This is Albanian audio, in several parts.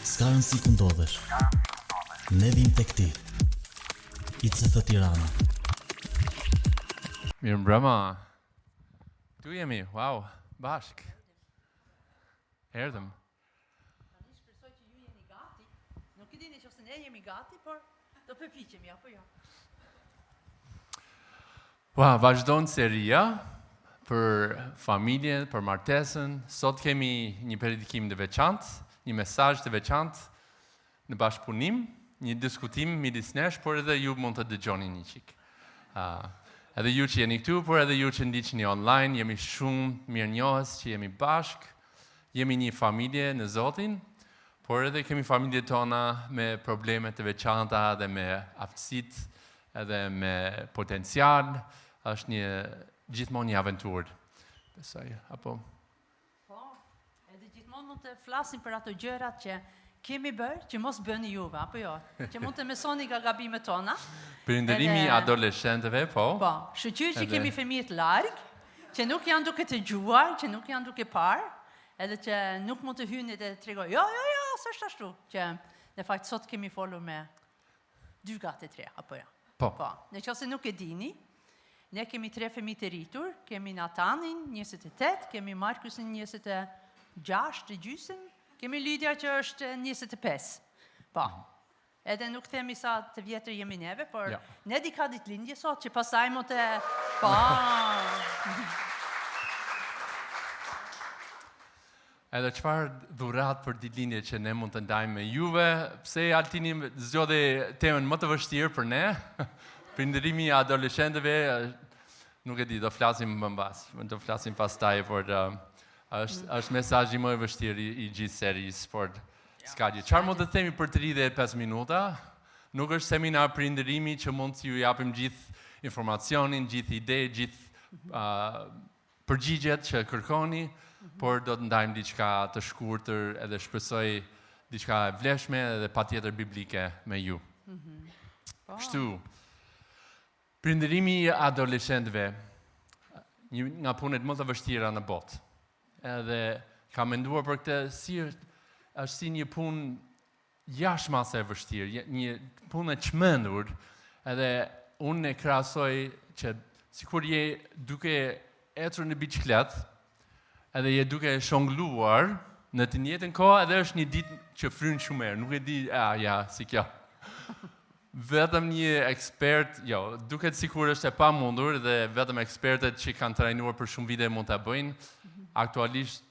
S'ka rëndësi ku ndodhesh. Ne vijmë tek ti. ICF Tirana. Mirëmbrëma. Këtu jemi, wow, bashkë. Erdhëm. Tani shpresoj që ju jeni gati. Nuk e di në qoftë se ne jemi gati, por do përpiqemi, apo jo? Wow, vazhdon seria për familjen, për martesën. Sot kemi një predikim të veçantë, një mesazh të veçantë në bashkëpunim, një diskutim midis nesh, por edhe ju mund të dëgjoni një çik. Uh, edhe ju që jeni këtu, por edhe ju që ndiqni online, jemi shumë mirënjohës që jemi bashkë. Jemi një familje në Zotin, por edhe kemi familjet tona me probleme të veçanta dhe me aftësitë edhe me potencial, është një gjithmonë një aventurë. Besoj, apo Po, edhe gjithmonë mund të flasim për ato gjërat që kemi bërë, që mos bëni juve, apo jo, që mund të mësoni nga gabimet tona. Prindërimi i adoleshentëve, po. Po, shyqyr që kemi fëmijët larg, që nuk janë duke dëgjuar, që nuk janë duke parë, edhe që nuk mund të hyjnë dhe të tregojnë, jo, jo, jo, s'është ashtu, që në fakt sot kemi folur me dy gati tre, apo jo? Po. Po, në qoftë se nuk e dini, ne kemi tre fëmijë të rritur, kemi Natanin 28, kemi Markusin 26 e gjysëm, kemi Lydia që është 25. Po. Edhe nuk themi sa të vjetër jemi neve, por ja. Nedi ka ditëlindje sot, që pastaj mund të... Po. Edhe çfarë dhuratë për ditëlindje që ne mund të ndajmë me juve? Pse Altini zgjodhi temën më të vështirë për ne? Prindërimi i adoleshentëve, nuk e di, do flasim më mbas, do flasim pastaj, por uh, është mm. është mesazhi më i vështirë i, i gjithë serisë, por s'ka gjë. Çfarë mund të themi për 35 minuta? Nuk është seminar prindërimi që mund t'ju japim gjithë informacionin, gjithë ide, gjithë uh, përgjigjet që kërkoni, por do të ndajmë diçka të shkurtër edhe shpresoj diçka e vlefshme edhe patjetër biblike me ju. Mm -hmm. Po. Kështu, prindërimi i adoleshentëve, një nga punët më të vështira në botë. Edhe kam menduar për këtë si është, është si një punë jashtë mase e vështirë, një punë e çmendur, edhe unë e krahasoj që sikur je duke ecur në biçikletë, edhe je duke shongluar në të njëjtën kohë edhe është një ditë që fryn shumë erë, nuk e di, a, ja, si kjo. Vetëm një ekspert, jo, duket sikur është e pamundur dhe vetëm ekspertët që kanë trajnuar për shumë vite mund ta bëjnë. Aktualisht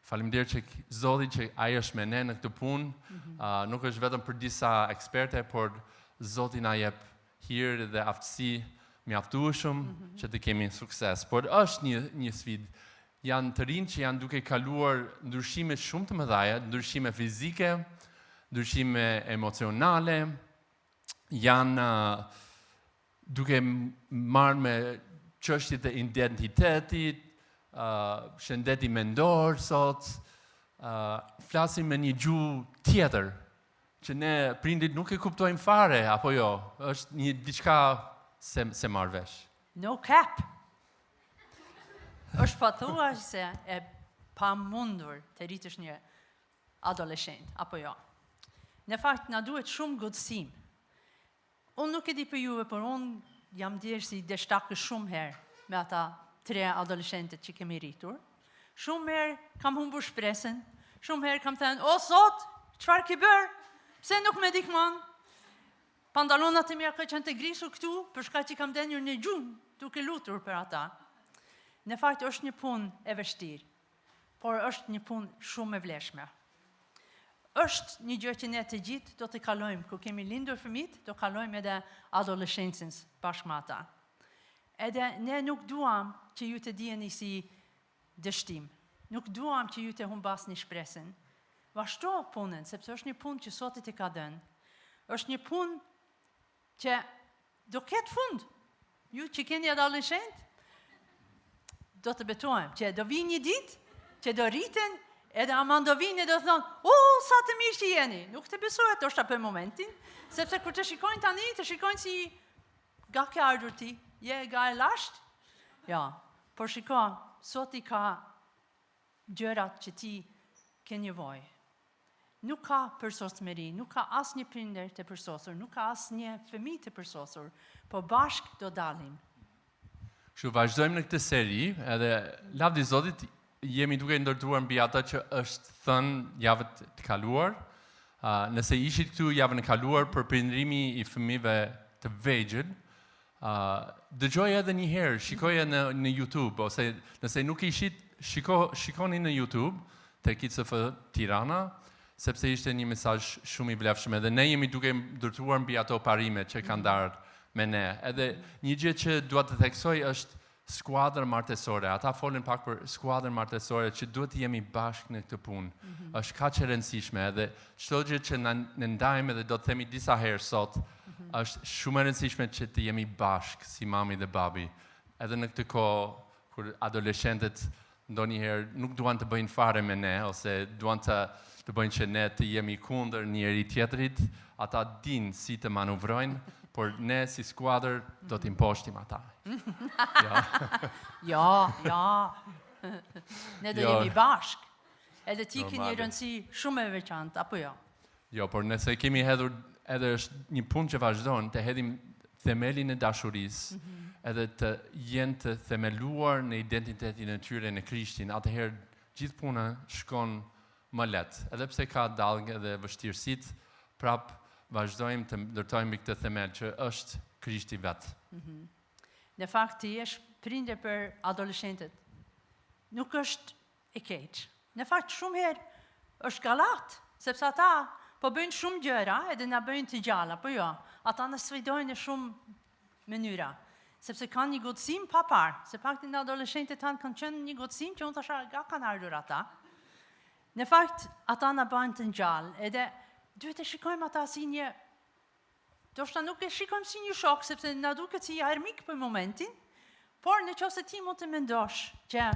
Faleminderit që Zotit që ai është me ne në këtë punë. Mm -hmm. uh, nuk është vetëm për disa eksperte, por Zoti na jep hir dhe aftësi mjaftueshëm mm -hmm. që të kemi sukses. Por është një një sfidë. Janë të rinj që janë duke kaluar ndryshime shumë të mëdha, ndryshime fizike, ndryshime emocionale, janë uh, duke marrë me çështjet e identitetit, uh, shëndeti mendor sot, uh, flasim me një gjuhë tjetër, që ne prindit nuk e kuptojmë fare, apo jo, është një diçka s'e, s'e marr vesh. No cap! është pothuajse e pamundur të rritësh një adoleshent, apo jo. Në fakt, na duhet shumë guxim Unë nuk e di për juve, por unë jam ndjerë si deshtakë shumë herë me ata tre adoleshentët që kemi rritur. Shumë herë kam humbur shpresën, shumë herë kam thënë, o Zot, çfarë ke bërë? Pse nuk më ndihmon? Pantallonat e mia ka qenë të grisur këtu, për shkak që kam ndenjur në gjumë, duke lutur për ata. Në fakt është një punë e vështirë. por është një punë shumë e vlefshme. Është një gjë që ne të gjithë do të kalojmë, kur kemi lindur fëmijët, do kalojmë edhe adoleshencën bashkë me ata. Edhe ne nuk duam që ju të ndiheni si dështim. Nuk duam që ju të humbasni shpresën. Vazhdo punën, sepse është një punë që Zoti të ka dhënë. Është një punë që do ketë fund. Ju që keni adoleshent, do të betohem që do vijë një ditë që do rriten edhe aman do vinë e do thonë, o, sa të mirë që jeni. Nuk të besohet ndoshta për momentin, sepse kur të shikojnë tani, të shikojnë si nga ke ardhur ti, je nga e lashtë. Ja, por shiko, Zoti ka gjërat që ti ke nevojë. Nuk ka përsosmëri, nuk ka asnjë prindër të përsosur, nuk ka asnjë fëmijë të përsosur, po bashkë do dalim. Kështu vazhdojmë në këtë seri, edhe lavdi Zotit jemi duke ndërtuar mbi atë që është thënë javët të kaluar. Uh, nëse ishit këtu javën e kaluar për prindërimi i fëmijëve të vegjël, uh, dëgjoje edhe një herë, shikoje në në YouTube ose nëse nuk ishit, shiko shikoni në YouTube tek ICF Tirana, sepse ishte një mesazh shumë i vlefshëm edhe ne jemi duke ndërtuar mbi ato parime që kanë ndarë me ne. Edhe një gjë që dua të theksoj është skuadër martesore. Ata folën pak për skuadër martesore që duhet të jemi bashkë në këtë punë. Mm -hmm. Është kaq e rëndësishme edhe çdo gjë që na ne ndajmë edhe do të themi disa herë sot, mm -hmm. është shumë e rëndësishme që të jemi bashkë si mami dhe babi. Edhe në këtë kohë kur adoleshentët ndonjëherë nuk duan të bëjnë fare me ne ose duan të të bëjnë që ne të jemi kundër njëri tjetrit, ata dinë si të manovrojnë, por ne si skuadër do t'i mposhtim ata. Jo. jo, jo. Ne do jo. jemi bashkë. Edhe ti ke një rëndësi shumë e veçantë, apo jo? Jo, por nëse kemi hedhur edhe është një punë që vazhdon, të hedhim themelin e dashurisë, mm -hmm. edhe të jenë të themeluar në identitetin e tyre në Krishtin, atëherë gjithë puna shkon më lehtë. Edhe pse ka dallgë edhe vështirësitë, prap vazhdojmë të ndërtojmë mbi këtë themel që është Krishti vetë. Mm -hmm. Në fakt të jesh prindër për adoleshentët nuk është e keq. Në fakt shumë herë është gallat, sepse ata po bëjnë shumë gjëra edhe na bëjnë të gjallë, apo jo? Ata na sfidojnë në shumë mënyra, sepse kanë një guxim pa parë, se paktën adoleshentët tanë kanë qenë një guxim që unë thosha nga kanë ardhur ata. Në fakt, ata na bëjnë të gjallë, edhe duhet të shikojmë ata si një Ndoshta nuk e shikojmë si një shok, sepse na duket si armik për momentin, por në qoftë se ti mund të mendosh që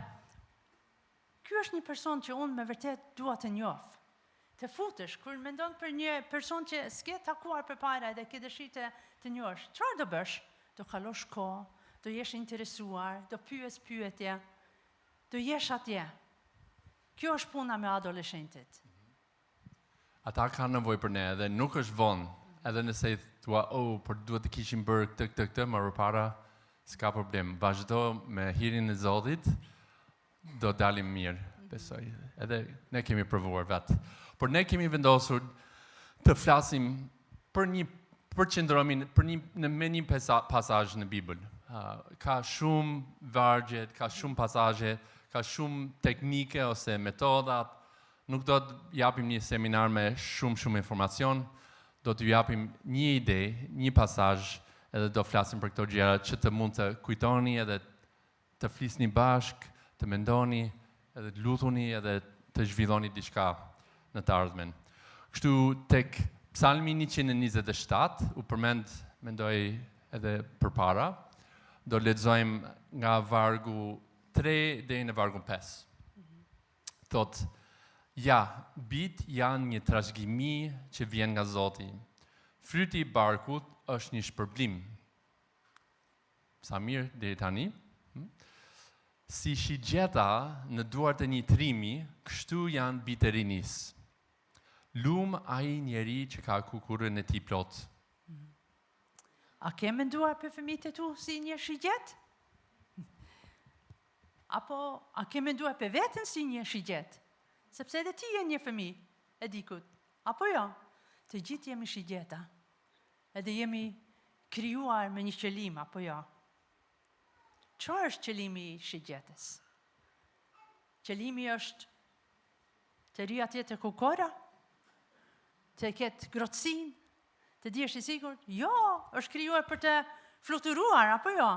ky është një person që unë me vërtet dua të njoh. Të futesh, kur mendon për një person që s'ke takuar përpara edhe ke dëshirë të, të njohësh, çfarë do bësh? Do kalosh kohë, do jesh interesuar, do pyes pyetje, do jesh atje. Kjo është puna me adoleshentët. Ata kanë nevojë për ne edhe nuk është vonë, edhe nëse i thua, oh, por duhet të kishim bërë këtë, këtë, këtë, më përpara, s'ka problem. Vazhdo me hirin e Zotit, do dalim mirë, besoj. Edhe ne kemi provuar vetë. Por ne kemi vendosur të flasim për një përqendrohemi për një në me një pasazh në Bibël. Uh, ka shumë vargje, ka shumë pasazhe, ka shumë teknike ose metodat, Nuk do të japim një seminar me shumë shumë informacion, do t'ju japim një ide, një pasazh edhe do flasim për këto gjëra që të mund të kujtoni edhe të flisni bashkë, të mendoni edhe të lutuni edhe të zhvilloni diçka në të ardhmen. Kështu tek Psalmi 127 u përmend, mendoj edhe përpara, do lexojmë nga vargu 3 deri në vargun 5. Thotë, Ja, bijtë janë një trashëgimi që vjen nga Zoti. Fryti i barkut është një shpërblim. Sa mirë deri tani. Hm? Si shigjeta në duart e një trimi, kështu janë bijtë e rinisë. Lum ai njeri që ka kukurën e tij plot. A ke menduar për fëmijët e tu si një shigjetë? Apo a ke menduar për veten si një shigjetë? Sepse edhe ti je një fëmijë e dikut. Apo jo? Të gjithë jemi shigjeta. Edhe jemi krijuar me një qëllim, apo jo? Çfarë është qëllimi i shigjetës? Qëllimi është të rri atje te kukora, të ketë ngrohtësinë, të ndihesh i sigurt? Jo, është krijuar për të fluturuar, apo jo?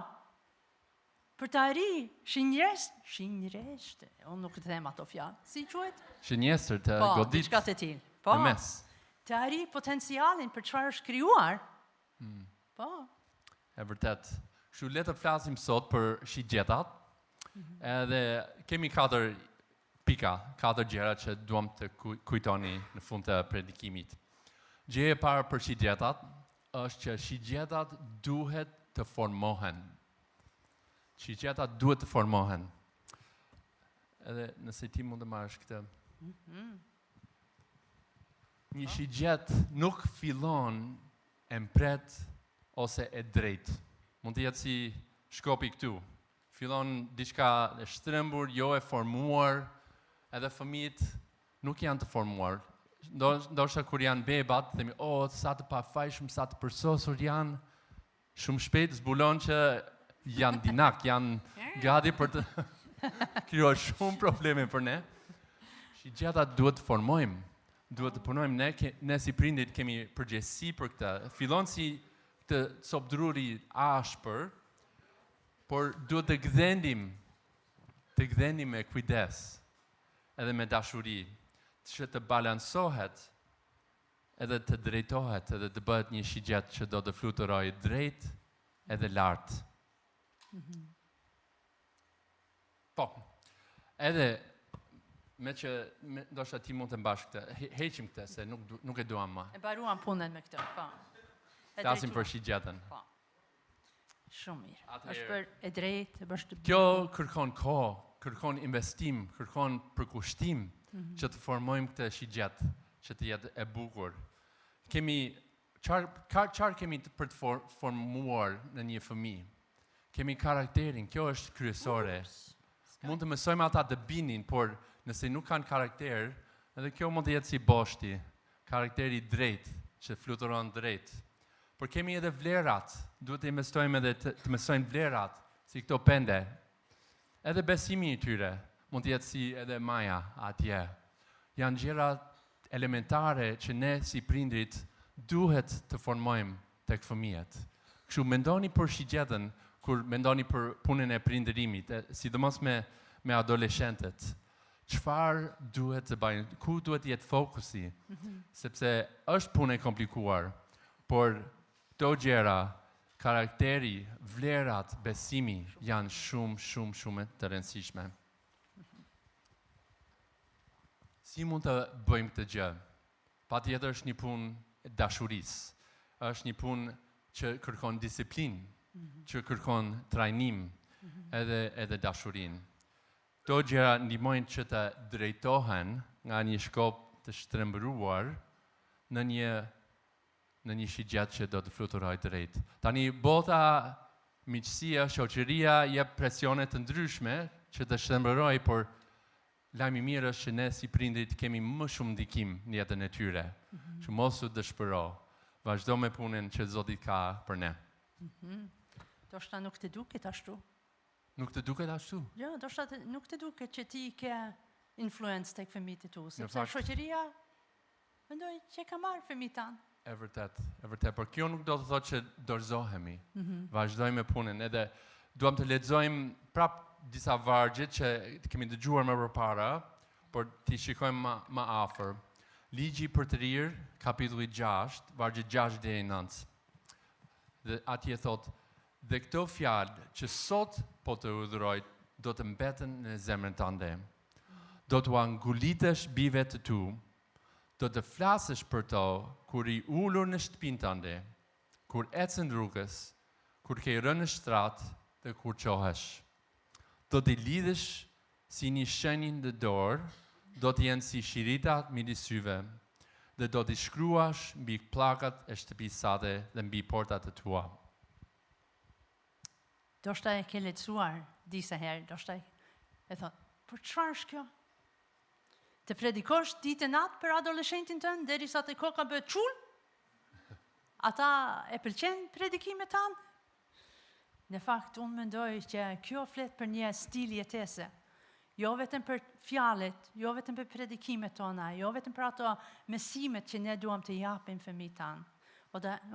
Për të arri shinjres, shinjreshte, unë nuk të them ato fjalë. Si quhet? Shënjestër të po, godit. Po, diçka të tillë. Po. Në mes. Të arri potencialin për çfarë është krijuar. Mm. Po. E vërtet. Kështu le të flasim sot për shigjetat. Mm -hmm. Edhe kemi katër pika, katër gjëra që duam të kujtoni në fund të predikimit. Gjëja e parë për shigjetat është që shigjetat duhet të formohen. Shigjetat duhet të formohen. Edhe nëse ti mund të marrësh këtë. Mm -hmm. Një shigjetë nuk fillon e mprehtë ose e drejtë. Mund të jetë si shkopi këtu. Fillon diçka e shtrembur, jo e formuar, edhe fëmijët nuk janë të formuar. Ndoshta kur janë bebat, themi, oh, sa të pafajshëm, sa të përsosur janë, Shumë shpejt zbulon që janë dinak, janë gati për të krijuar shumë probleme për ne. Shigjeta duhet të formojmë, duhet të punojmë ne, ke, ne si prindit kemi përgjegjësi për këtë. Fillon si këtë copë druri ashpër, por duhet të gdhendim, të gdhendim me kujdes, edhe me dashuri, që të balansohet edhe të drejtohet edhe të bëhet një shigjetë që do të fluturojë drejt edhe lart. Mm -hmm. Po. Edhe me që me, ndoshta ti mund të mbash këtë, heqim këtë se nuk nuk e duam më. E mbaruam punën me këtë, po. Flasim për shigjetën. Po. Shumë mirë. Atëherë, është për e drejtë, është Kjo kërkon kohë, kërkon investim, kërkon përkushtim mm -hmm. që të formojmë këtë shigjetë, që të jetë e bukur. Kemi çfarë ka çfarë kemi të, për të for, formuar në një fëmijë? Kemi karakterin, kjo është kryesore. Ups, mund të mësojmë ata të binin, por nëse nuk kanë karakter, edhe kjo mund të jetë si boshti, karakteri i drejtë, që fluturon drejt. Por kemi edhe vlerat, duhet të investojmë edhe të, të mësojnë vlerat, si këto pende. Edhe besimi i tyre mund të jetë si edhe maja atje. Janë gjëra elementare që ne si prindrit duhet të formojmë tek fëmijët. Kështu mendoni për shigjetën kur mendoni për punën e prindërimit, sidomos me me adoleshentët. Çfarë duhet të bëjnë, ku duhet të jetë fokusi, mm -hmm. sepse është punë e komplikuar, por këto gjëra, karakteri, vlerat, besimi janë shumë, shumë, shumë të rëndësishme. Si mund të bëjmë këtë gjë? Patjetër është një punë e dashurisë. Është një punë që kërkon disiplinë, mm -hmm. që kërkon trajnim, mm -hmm. edhe edhe dashurinë. Këto gjëra ndihmojnë që të drejtohen nga një shkop të shtrembëruar në një në një shigjetë që do të fluturojë drejt. Tani bota, miqësia, shoqëria jep presione të ndryshme që të shtrembërojë, por lajmi i mirë është që ne si prindrit kemi më shumë ndikim në jetën e tyre. Mm -hmm. Që mos u dëshpëro. Vazhdo me punën që Zoti ka për ne. Mm -hmm. Ndoshta nuk të duket ashtu. Nuk të duket ashtu? Jo, ndoshta të, nuk të duket që ti ke influencë tek fëmijët e tu, sepse fakt, shoqëria mendoj që ka marrë fëmijët tanë. E vërtet, e vërtet, por kjo nuk do të thotë që dorëzohemi. Mm -hmm. Vazhdojmë me punën, edhe duam të lexojmë prap disa vargje që kemi dëgjuar më përpara, por t'i shikojmë më, më afër. Ligji i përtërirë, kapitulli 6, vargje 6 deri 9. Dhe atje thotë, Dhe këto fjalë që sot po të urdhëroj do të mbeten në zemrën tënde. Do t'ua ngulitësh bijve të tu, do të flasësh për to kur rri ulur në shtëpinë tënde, kur ecën rrugës, kur ke rënë në shtrat dhe kur çohesh. Do t'i lidhësh si një shenjë në dorë, do të jenë si shirita midis syve, dhe do t'i shkruash mbi pllakat e shtëpisë sate dhe mbi portat e tua. Ndoshta e ke lexuar disa herë, ndoshta e thotë, por çfarë është kjo? Të predikosh ditë e natë për adoleshentin tënd derisa të koka bëhet çul? Ata e pëlqen predikimet tanë? Në fakt, unë mendoj që kjo flet për një stil jetese. Jo vetëm për fjalët, jo vetëm për predikimet tona, jo vetëm për ato mësimet që ne duam të japim fëmijët tanë,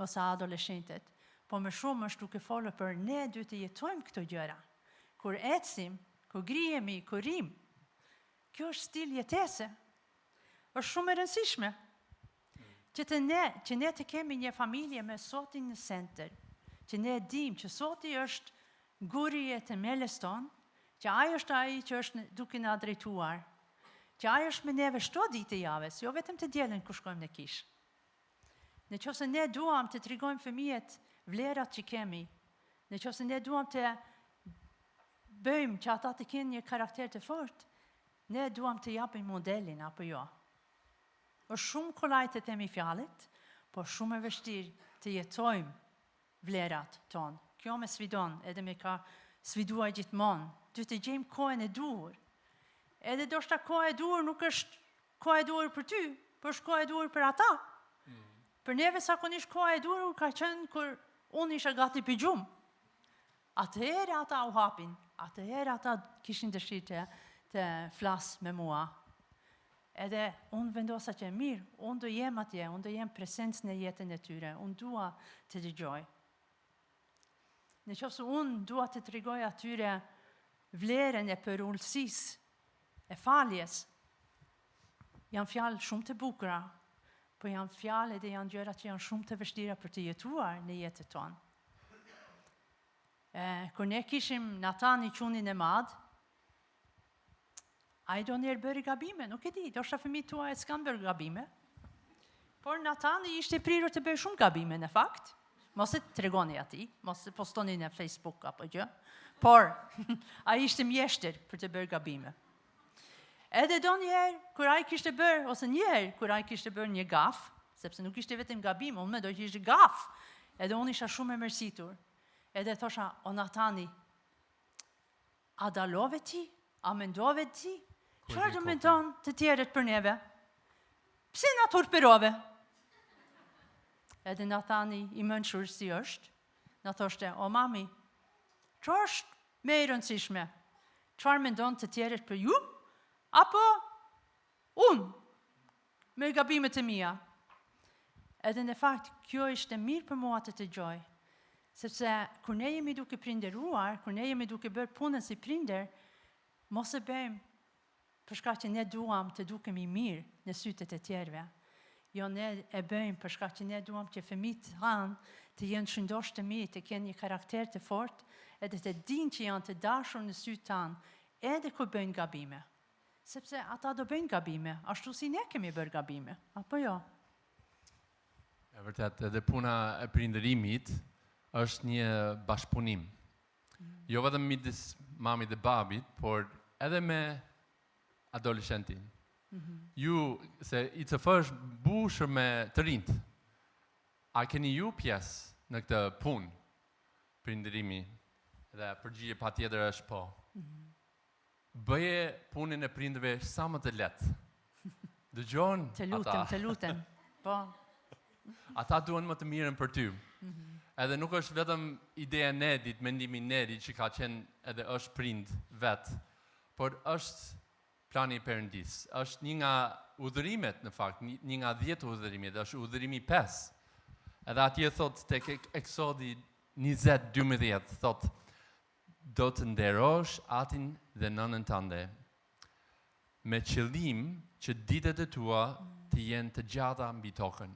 ose adoleshentët, po më shumë është duke folur për ne duhet të jetojmë këto gjëra. Kur ecim, kur grihemi, kur rrim, kjo është stil jetese. Është shumë e rëndësishme. Që të ne, që ne të kemi një familje me Zotin në center, që ne dim që Zoti është guri e themelës tonë, që ai është ai që është duke na drejtuar, që ai është me neve çdo ditë të javës, jo vetëm të dielën kur shkojmë në kishë. Në qoftë se ne duam të tregojmë fëmijët vlerat që kemi, në qoftë se ne duam të bëjmë që ata të kenë një karakter të fortë, ne duam të japim modelin apo jo. Është shumë kollaj të themi fjalët, por shumë e vështirë të jetojmë vlerat tonë. Kjo më sfidon, edhe më ka sfiduar gjithmonë. Duhet të gjejmë kohën e duhur. Edhe ndoshta koha e duhur nuk është koha e duhur për ty, por është koha e duhur për ata. Mm. Për neve zakonisht koha e duhur ka qenë kur unë isha gati për gjumë. Atëherë ata u hapin, atëherë ata kishin dëshirë të, të flas me mua. Edhe unë vendosa që mirë, unë do jem atje, unë do jem prezent në jetën e tyre, unë dua të dëgjoj. Në qoftë se unë dua të tregoj atyre vlerën e përulësisë, e faljes, janë fjalë shumë të bukura, po janë fjalë edhe janë gjëra që janë shumë të vështira për të jetuar në jetën tonë. E, kur ne kishim Natani çunin e madh, ai ndonjëherë bëri gabime, nuk e di, ndoshta fëmijët tuaj s'kanë bërë gabime. Por Natani ishte prirur të bëjë shumë gabime në fakt. Mos e tregoni atij, mos e postoni në Facebook apo gjë. Por ai ishte mjeshtër për të bërë gabime. Edhe ndonjëherë kur ai kishte bërë ose një herë kur ai kishte bërë një gafë, sepse nuk ishte vetëm gabim, unë mendoj që ishte gafë. Edhe unë isha shumë e mërzitur. Edhe thosha, o Natani, A dallove ti? A mendove ti? Çfarë do mendon të tjerët për neve? Pse na turpërove? Edhe Nathani i mençur si është, na thoshte, o mami, çfarë është më e rëndësishme? Çfarë mendon të tjerët për ju? Apo unë Me gabimet e mia. Edhe në fakt, kjo ishte mirë për mua të dëgjoj. Sepse kur ne jemi duke prindëruar, kur ne jemi duke bërë punën si prindër, mos e bëjmë për shkak që ne duam të dukemi mirë në sytë e të tjerëve. Jo ne e bëjmë për shkak që ne duam që fëmijët tanë të jenë shëndosh të mirë, të kenë një karakter të fortë, edhe të dinë që janë të dashur në sytë tanë, edhe kur bëjnë gabime. Sepse ata do bëjnë gabime, ashtu si ne kemi bërë gabime, apo jo? E vërtet, edhe puna e prindërimit është një bashkëpunim. Mm. Jo vetëm midis mamit dhe babit, por edhe me adoleshentin. Mm -hmm. Ju, se ICF është mbushur me të rinjtë, a keni ju pjesë në këtë punë prindërimi? Dhe përgjigje patjetër është po. Mm -hmm. Bëje punën e prindërve sa më të lehtë. Dëgjoni ata. Të lutem, të lutem. Po. Ata duan më të mirën për ty. Mm -hmm. Edhe nuk është vetëm ideja e Nedit, mendimi i Nedit që ka qenë edhe është prind vetë, por është plani i Perëndisë. Është një nga urdhërimet në fakt, një nga 10 urdhërimet, është urdhërimi 5. Edhe atje thotë tek Eksodi 20 12 thotë Do të nderosh atin dhe nënën tënde, me qëllim që ditët e tua të jenë të gjata mbi tokën.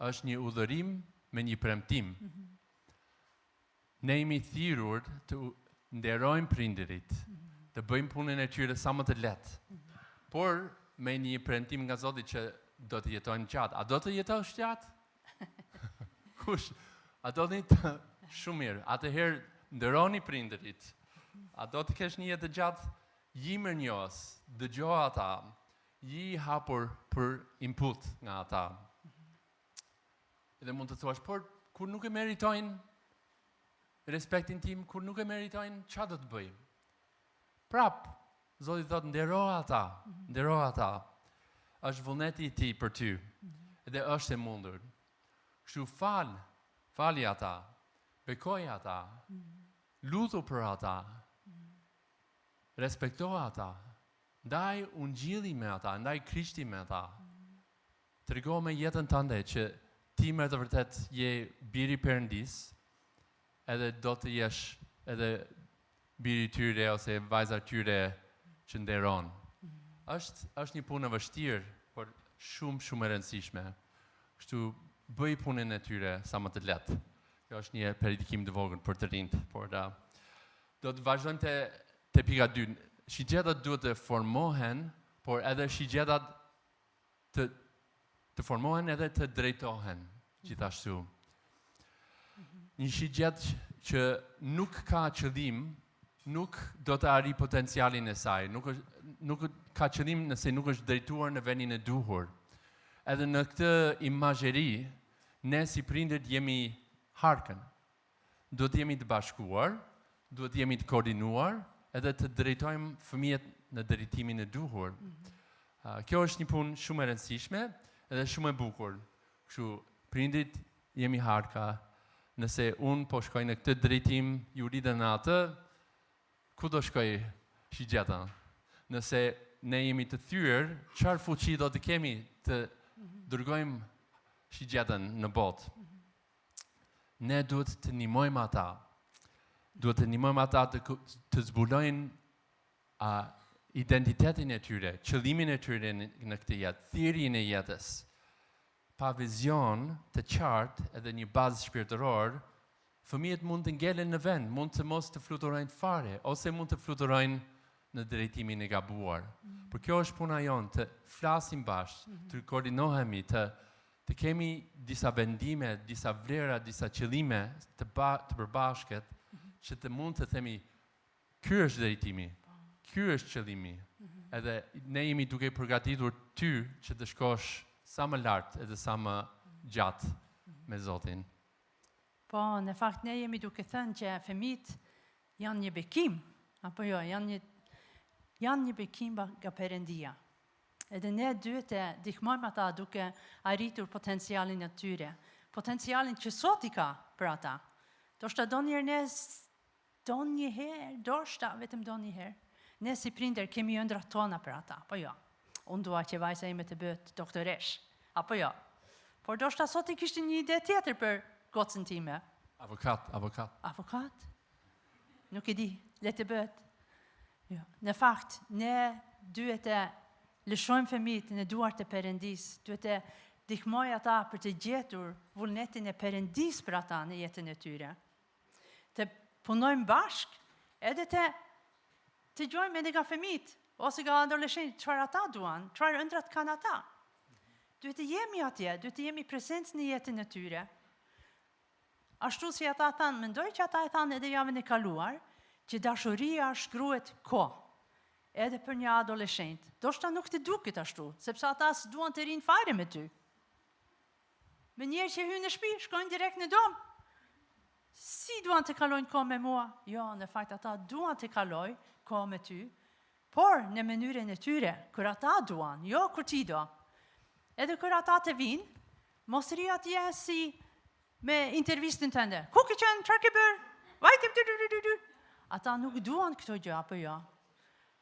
Është një urdhërim me një premtim. Ne jemi thirrur të nderojmë prindërit, të bëjmë punën e tyre sa më të lehtë. Por me një premtim nga Zoti që do të jetojmë gjatë. A do të jetosh gjatë? Kush? A do të të shumë mirë. Atëherë nderoni prindërit. A do të kesh një jetë të gjatë? Ji mirënjohës, dëgjo ata, ji i hapur për input nga ata. Dhe mund të thuash, por kur nuk e meritojnë respektin tim, kur nuk e meritojnë, ça do të bëj? Prap, Zoti thotë ndero ata, ndero ata. Është vullneti i tij për ty. Dhe është e mundur. Kështu fal, fali ata, bekoj ata, lutu për ata, respekto ata, ndaj ungjilli me ata, ndaj Krishtin me ata. Trego me jetën tënde që ti me të vërtetë je biri i Perëndisë, edhe do të jesh edhe biri i tyre ose vajza e tyre që nderon. Është është një punë e vështirë, por shumë shumë e rëndësishme. Kështu bëj punën e tyre sa më të lehtë. Kjo është një predikim të vogël për të rinjtë, por da, do të vazhdojmë te te pika 2. Shigjetat duhet të formohen, por edhe shigjetat të të formohen edhe të drejtohen gjithashtu. Një shigjetë që nuk ka qëllim, nuk do të arrijë potencialin e saj, nuk, është, nuk ka qëllim nëse nuk është drejtuar në vendin e duhur. Edhe në këtë imazheri, ne si prindërit jemi harkën. Duhet të jemi të bashkuar, duhet të jemi të koordinuar edhe të drejtojmë fëmijët në drejtimin e duhur. Mm -hmm. uh, kjo është një punë shumë e rëndësishme edhe shumë e bukur. Kështu, prindit jemi harka, nëse unë po shkoj në këtë drejtim, Jurida në atë, ku do shkoj shigjeta? Nëse ne jemi të thyer, çfarë fuqi do të kemi të mhm. dërgojmë shigjetën në botë? Mhm. Ne duhet të ndihmojmë ata. Duhet të ndihmojmë ata të, të zbulojnë a, identitetin e tyre, qëllimin e tyre në, në këtë jetë, thirrjen e jetës. Pa vizion të qartë edhe një bazë shpirtëror, fëmijët mund të ngelen në vend, mund të mos të fluturojnë fare, ose mund të fluturojnë në drejtimin e gabuar. Mm. Por kjo është puna jonë, të flasim bashkë, mm -hmm. të koordinohemi, të të kemi disa vendime, disa vlera, disa qëllime të, ba, të përbashkët, mm -hmm. që të mund të themi, ky është drejtimi, po. ky është qëllimi, mm -hmm. edhe ne jemi duke përgatitur ty që të shkosh sa më lart edhe sa më gjatë mm -hmm. me Zotin. Po, në fakt ne jemi duke thënë që fëmijët janë një bekim, apo jo, janë një janë një bekim nga Perëndia. Edhe ne duhet të ndihmojmë ata duke arritur potencialin e tyre, potencialin që Zoti ka për ata. Ndoshta ndonjëherë ne ndonjëherë, ndoshta vetëm ndonjëherë. Ne si prindër kemi ëndrrat tona për ata, apo jo. Unë dua që vajza ime të bëhet doktoresh, apo jo. Por ndoshta Zoti kishte një ide tjetër për gocën time. Avokat, avokat. Avokat? Nuk e di, le të bëhet. Jo. Në fakt, ne duhet të lëshojmë fëmijët në duart e Perëndisë, duhet të ndihmojmë ata për të gjetur vullnetin e Perëndisë për ata në jetën e tyre. Të punojmë bashkë, edhe të dëgjojmë edhe nga fëmijët ose nga adoleshentët çfarë ata duan, çfarë ëndrrat kanë ata. Duhet të jemi atje, duhet të jemi prezent në jetën e tyre. Ashtu si ata thanë, mendoj që ata e thanë edhe javën e kaluar, që dashuria shkruhet kohë, edhe për një adoleshent. Ndoshta nuk të duket ashtu, sepse ata s'duan të rrinë fare me ty. Menjëherë që hynë në shtëpi, shkojnë direkt në dhomë. Si duan të kalojnë kohë me mua? Jo, në fakt ata duan të kalojnë kohë me ty, por në mënyrën e tyre, kur ata duan, jo kur ti do. Edhe kur ata të vinë, mos rri atje si me intervistën tënde. Ku ke qenë? Çfarë ke bërë? Vajte du du du du. Ata nuk duan këto gjë apo jo?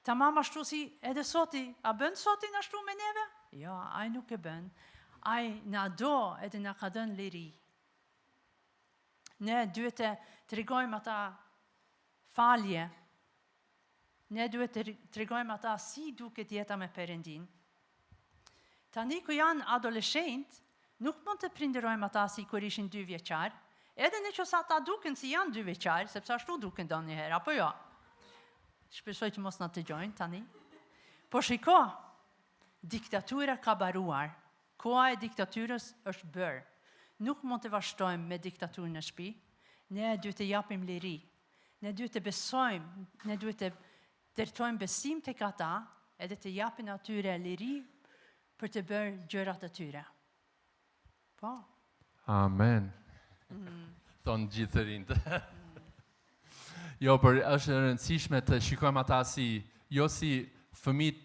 Tamam ashtu si edhe Zoti, a bën Zoti ashtu me neve? Jo, ai nuk e bën. Ai na do edhe na ka dhënë liri. Ne duhet të tregojmë ata falje. Ne duhet të tregojmë ata si duket jeta me Perëndinë. Tani kur janë adoleshent, nuk mund të prindërojmë ata si kur ishin dy vjeçar, edhe në qoftë se ata duken si janë dy vjeçar, sepse ashtu duken ndonjëherë, apo jo? Shpresoj që mos na dëgjojnë tani. Po shiko, diktatura ka mbaruar. Koha e diktaturës është bërë. Nuk mund të vazhdojmë me diktaturë në shtëpi. Ne duhet të japim liri. Ne duhet të besojmë, ne duhet të ndërtojmë besim tek ata edhe të japin atyre liri për të bërë gjërat e tyre. Po. Amen. Mm. Thonë gjithë të rinjtë. jo, por është e rëndësishme të shikojmë ata si, jo si fëmijë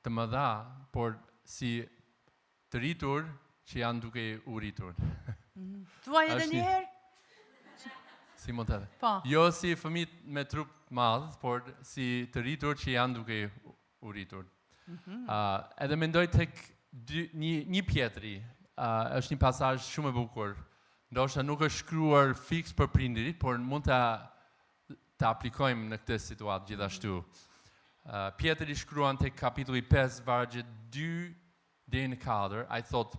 të mëdha, por si Të rritur që janë duke u rritur. Mm. Thuaj edhe një herë. Si mund të Po. Jo si fëmijë me trup madh, por si të rritur që janë duke u rritur. Mm -hmm. uh, edhe mendoj tek dy, një, një Pjetri, uh, është një pasazh shumë e bukur. Ndoshta nuk është shkruar fiks për prindërit, por mund ta ta aplikojmë në këtë situatë gjithashtu. Uh, Pjetri shkruan tek kapitulli 5, vargjet 2 deri në 4, ai thotë,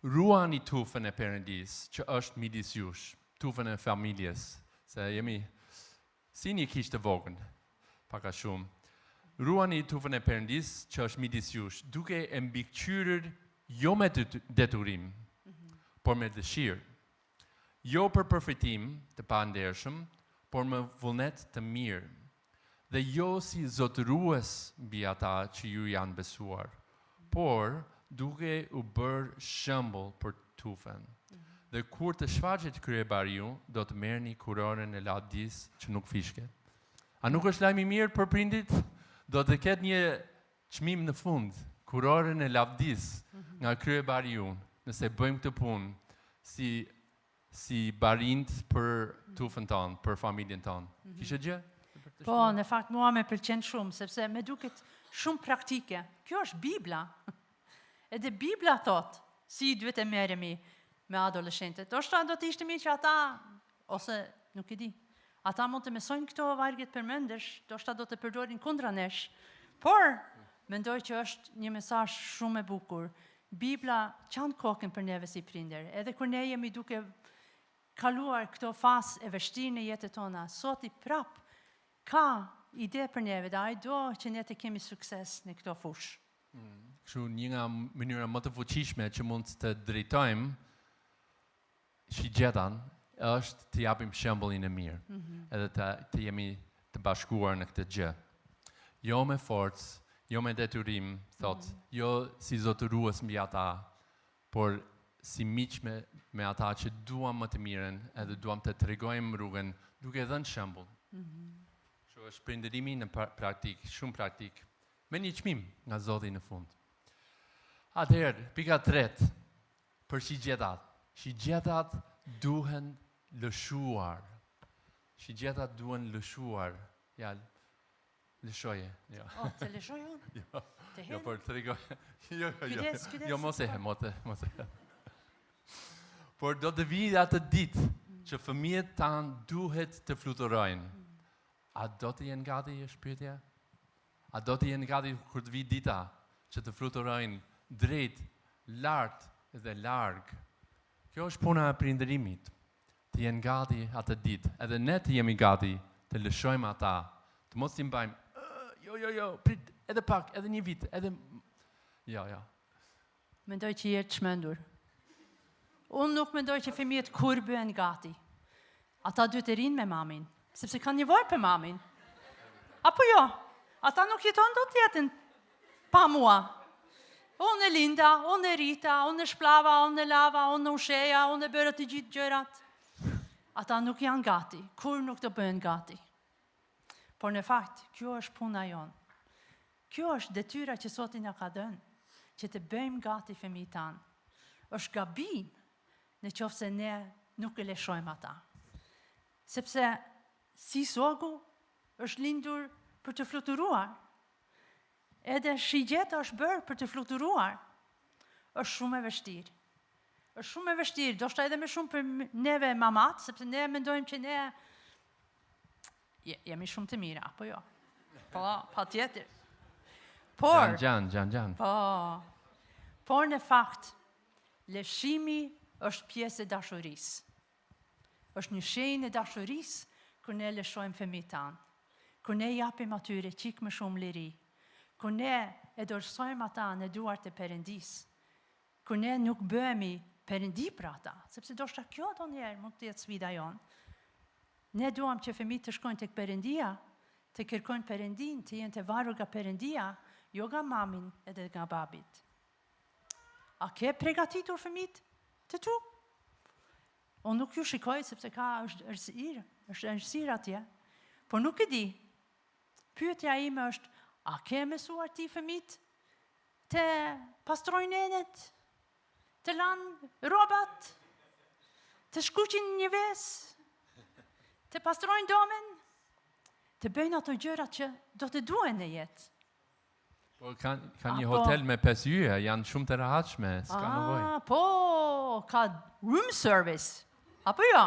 ruani tufën e Perëndisë që është midis jush, tufën e familjes, se jemi si një kishë të vogël, pak a shumë. Ruani tufën e Perëndisë që është midis jush, duke e mbikëqyrur jo me detyrim, por me dëshirë. Jo për përfitim të pandershëm, por me vullnet të mirë, dhe jo si zotërues mbi ata që ju janë besuar, por duke u bërë shembull për tufën. Dhe kur të shfaqet kryebariu, do të merrni kurorën e lavdisë që nuk fishket. A nuk është lajm i mirë për prindit? Do të ketë një çmim në fund, kurorën e lavdisë mhm. nga kryebariu, nëse bëjmë këtë punë si si barinjt për tufën tonë, për familjen tonë. Mm -hmm. Kishe gjë? Po, në fakt mua me pëlqen shumë, sepse me duket shumë praktike. Kjo është Bibla. Edhe Bibla thot, si duhet të merremi me adoleshentët. Ndoshta do të ishte mirë që ata, ose nuk e di, ata mund të mësojnë këto vargjet përmendësh, ndoshta do të përdorin kundra nesh. Por, mendoj që është një mesazh shumë e bukur. Bibla çan kokën për neve si prindër, edhe kur ne jemi duke kaluar këto fazë e vështirë në jetët tona, Zoti prap ka ide për neve dhe ai do që ne të kemi sukses në këto fushë. Mm, kështu një nga mënyra më të fuqishme që mund të drejtojmë shigjetan është të japim shembullin e mirë, mm -hmm. edhe të, të jemi të bashkuar në këtë gjë. Jo me forcë, jo me detyrim, thotë, mm -hmm. jo si zotërues mbi ata, por si miq me, me ata që duam më të mirën edhe duam të tregojmë rrugën duke dhënë shembull. Mm -hmm. Kështu është prindërimi në praktik, shumë praktik, me një çmim nga Zoti në fund. Atëherë, pika tretë, Për shigjetat. Shigjetat duhen lëshuar. Shigjetat duhen lëshuar. Ja, lëshoje. Jo. O, të lëshoj unë? Jo. Të jo, por trego. Jo, jo, jo. Kujdes, kujdes. Jo, mos e he, mos e, mos e he. Por do të vijë atë ditë që fëmijët tanë duhet të fluturojnë. A do të jenë gati, është pyetja? A do të jenë gati kur të vijë dita që të fluturojnë drejt, lart dhe larg? Kjo është puna e prindërimit. Të jenë gati atë ditë, edhe ne të jemi gati të lëshojmë ata, të mos t'i mbajmë, jo, jo, jo, prit, edhe pak, edhe një vit, edhe Jo, jo. Mendoj që je çmendur. Unë nuk mendoj që fëmijët kurrë bëhen gati. Ata duhet të rrinë me mamin, sepse kanë nevojë për mamin. Apo jo? Ata nuk jetojnë dot jetën pa mua. Unë e linda, unë e rrita, unë e shplava, unë e lava, unë e ushqeva, unë e bëra të gjithë gjërat. Ata nuk janë gati, kurrë nuk do bëhen gati. Por në fakt, kjo është puna jonë. Kjo është detyra që Zoti na ka dhënë, që të bëjmë gati fëmijët tanë. Është gabim në qoftë se ne nuk e lëshojmë ata. Sepse si zogu është lindur për të fluturuar, edhe shigjeta është bërë për të fluturuar. Është shumë e vështirë. Është shumë e vështirë, ndoshta edhe më shumë për neve mamat, sepse ne mendojmë që ne jemi shumë të mira, apo jo? Po, patjetër. Por, gjan, gjan, gjan. Po, por në fakt, lëshimi është pjesë e dashurisë. Është një shenjë e dashurisë kur ne lëshojmë fëmijët tanë. Kur ne japim atyre çik më shumë liri. Kur ne e dorësojmë ata në duart e Perëndisë. Kur ne nuk bëhemi perëndi për ata, sepse ndoshta kjo ndonjëherë mund të jetë sfida jonë. Ne duam që fëmijët të shkojnë tek Perëndia, të kërkojnë Perëndinë, të jenë të varur nga Perëndia, jo nga mamin edhe nga babit. A ke pregatitur fëmijët të tu? Unë nuk ju shikoj sepse ka është errësirë, është errësirë atje. Por nuk e di. Pyetja ime është, a ke mësuar ti fëmijët Të pastrojnë enët, të lanë rrobat, të skuqin një vezë, të pastrojnë dhomën, të bëjnë ato gjërat që do të duhen në jetë. Po kanë kanë një hotel me pesë yje, janë shumë të rehatshme, s'ka nevojë. Ah, po, ka room service. Apo jo?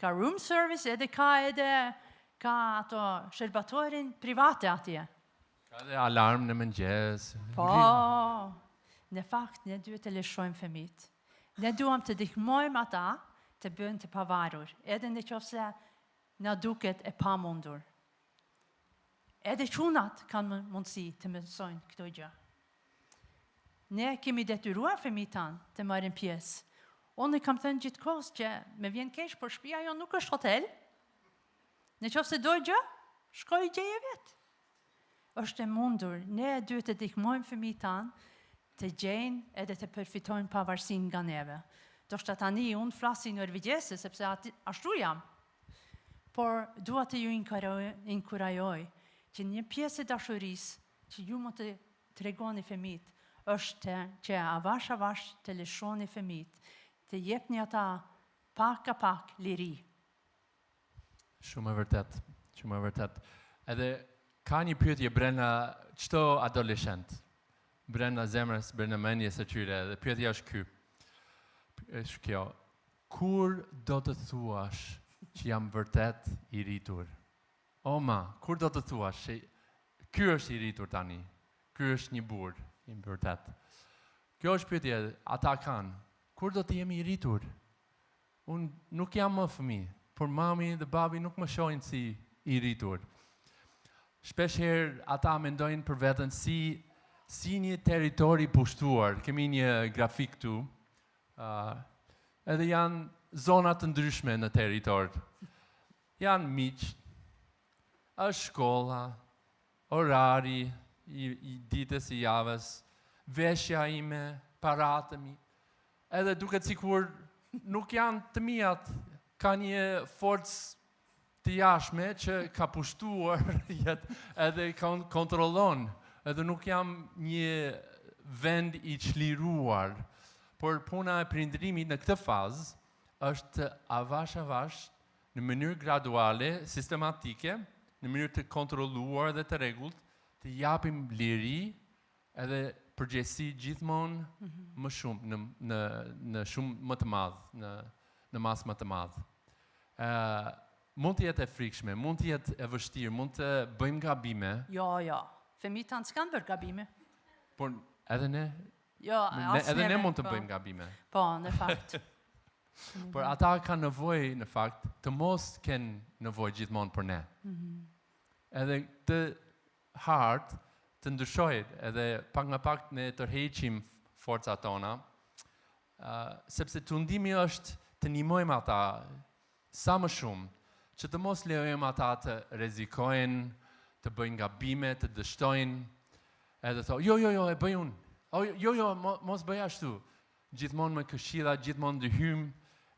Ka room service edhe ka edhe ka ato shërbatorin private atje. Ka dhe alarm në mëngjes. Po, në fakt, ne duhet të lëshojmë fëmijët. Ne duam të ndihmojmë ata të bëhen të pavarur, edhe në qoftë se na duket e pamundur. Edhe çunat kanë mundësi të mësojnë këto gjë. Ne kemi detyruar fëmijët tanë të marrin pjesë. Unë i kam thënë gjithkohës që më vjen keq, por shtëpia jonë nuk është hotel. Në qoftë se do gjë, shko e gjeje vetë. Është e mundur, ne duhet të ndihmojmë fëmijët tanë Të gjejnë edhe të përfitojnë pavarësinë nga neve. Ndoshta tani unë flas si norvegjeze, sepse aty, ashtu jam. Por dua të ju inkurajoj që një pjesë e dashurisë që ju mund të tregoni fëmijët është që avash avash të lëshoni fëmijët, të jepni ata pak a pak liri. Shumë e vërtet, shumë e vërtet. Edhe ka një pyetje brenda çdo adoleshent, brenda zemrës, brenda mendjes së tyre, dhe pyetja është ky. Është kjo. Kur do të thuash që jam vërtet i rritur? O ma, kur do të thuash që ky është i rritur tani? Ky është një burrë i vërtet. Kjo është pyetja, ata kanë. Kur do të jem i rritur? Unë nuk jam më fëmijë, por mami dhe babi nuk më shohin si i rritur. Shpesh herë ata mendojnë për veten si si një territor i pushtuar. Kemi një grafik këtu. Uh, edhe janë zona të ndryshme në territor. Janë miq, është shkolla, orari i, i ditës i javës, veshja ime, paratë e mi. Edhe duket sikur nuk janë të miat, ka një forcë të jashtme që ka pushtuar jetë edhe kontrollon, edhe nuk jam një vend i çliruar. Por puna e prindërimit në këtë fazë është avash avash në mënyrë graduale, sistematike, në mënyrë të kontrolluar dhe të rregullt, të japim liri Edhe përgjegjësi gjithmonë mm -hmm. më shumë në në në shumë më të madh, në në masë më të madh. Ë uh, mund të jetë e frikshme, mund të jetë e vështirë, mund të bëjmë gabime. Jo, jo. Fëmijët tanë s'kanë bërë gabime. Por edhe ne Jo, ne, edhe ne mund të po. bëjmë gabime. Po, në fakt. Por ata kanë nevojë në fakt të mos kenë nevojë gjithmonë për ne. Mm -hmm. Edhe të hartë të ndryshojë edhe pak nga pak ne tërheqim forcat tona, uh, sepse tundimi është të ndihmojmë ata sa më shumë, që të mos lejojmë ata të rrezikojnë, të bëjnë gabime, të dështojnë, edhe thonë, jo, jo, jo, e bëj unë, o, jo, jo, mo, mos bëj ashtu. Gjithmonë me këshilla, gjithmonë ndërhyjmë,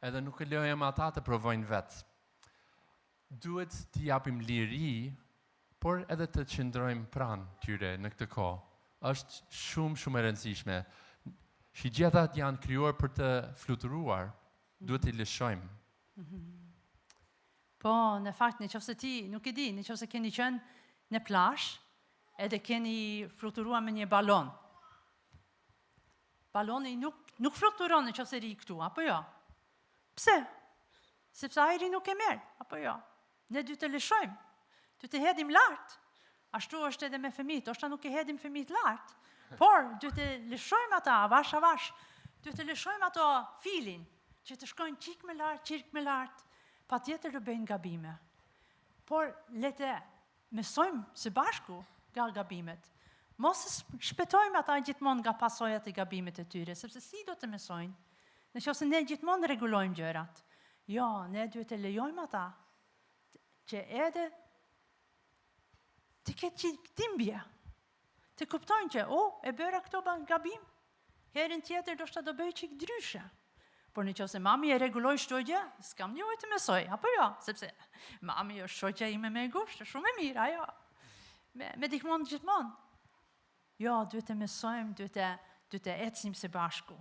edhe nuk e lejojmë ata të provojnë vetë. Duhet t'i japim liri, por edhe të qëndrojmë pranë tyre në këtë kohë. Është shumë shumë e rëndësishme. Shigjetat janë krijuar për të fluturuar, duhet t'i lëshojmë. Po, në fakt, në qoftë se ti nuk e di, në qoftë se keni qenë në plazh, edhe keni fluturuar me një balon. Baloni nuk, nuk fluturon në qoftë se rri këtu, apo jo? Pse? Sepse ajri nuk e merr, apo jo? Ne duhet të lëshojmë, duhet të hedhim lart. Ashtu është edhe me fëmijët, ndoshta nuk e hedhim fëmijët lart, por duhet të lëshojmë ata avash avash, duhet të lëshojmë ato filin që të shkojnë çik më lart, çik më lart. Patjetër do bëjnë gabime. Por le të mësojmë së bashku nga gabimet. Mos shpëtojmë ata gjithmonë nga pasojat e gabimit e tyre, sepse si do të mësojnë? Në qoftë se ne gjithmonë rregullojmë gjërat. Jo, ne duhet të lejojmë ata që edhe të ketë që dhimbje. Të kuptojnë që, oh, e bëra këto gabim, herën tjetër ndoshta do bëj çik ndryshe. Por në qoftë se mami e rregulloi çdo gjë, s'kam nevojë të mësoj, apo jo, sepse mami është shoqja ime më e ngushtë, shumë e mirë, ajo. Me, me ndihmon gjithmonë. Jo, duhet të mësojmë, duhet të, duhet të ecim së bashku.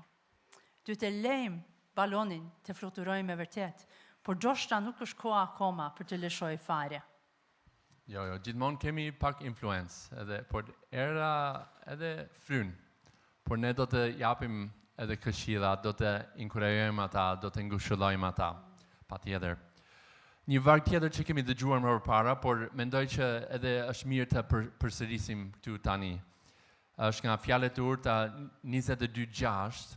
Duhet të lejmë balonin të fluturojë me vërtet, por ndoshta nuk është koha akoma për të lëshoj fare. Jo, jo, gjithmonë kemi pak influencë, edhe, por era edhe fryn. Por ne do të japim edhe këshilla, do të inkurajojmë ata, do të ngushëllojmë ata, patjetër. Një varg tjetër që kemi dëgjuar më përpara, por mendoj që edhe është mirë të për, përsërisim këtu tani. Është nga fjalët e urta 22:6,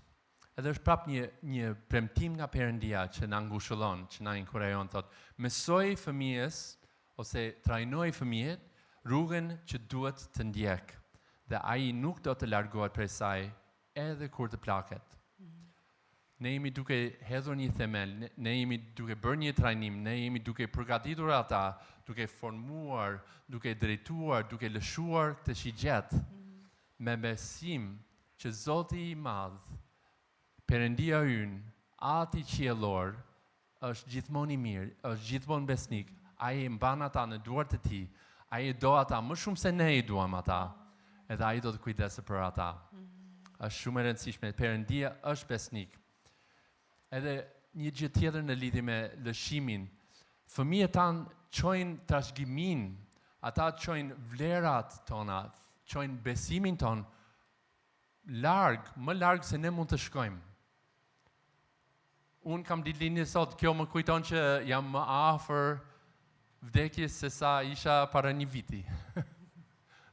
edhe është prap një një premtim nga Perëndia që na ngushëllon, që na inkurajon, thotë, mësoj fëmijës ose trajnoj fëmijët rrugën që duhet të ndjek dhe ai nuk do të largohet prej saj edhe kur të plaket. Ne jemi duke hedhur një themel, ne, ne jemi duke bërë një trajnim, ne jemi duke përgatitur ata, duke formuar, duke drejtuar, duke lëshuar këtë shigjetë me besim. që Zoti i Madh, Perëndia ynë, Ati Qiellor, është gjithmonë i mirë, është gjithmonë besnik, Ai i mban ata në duart e Tij, Ai i do ata më shumë se ne i duam ata, edhe Ai do të kujdeset për ata. Mm. Është shumë e rëndësishme, Perëndia është besnik. Edhe një gjë tjetër në lidhje me lëshimin, fëmijët tanë çojnë trashëgiminë, ata çojnë vlerat tona, çojnë besimin tonë larg, më larg se ne mund të shkojmë. Unë kam ditëlindje sot, kjo më kujton që jam më afër vdekjes se sa isha para një viti.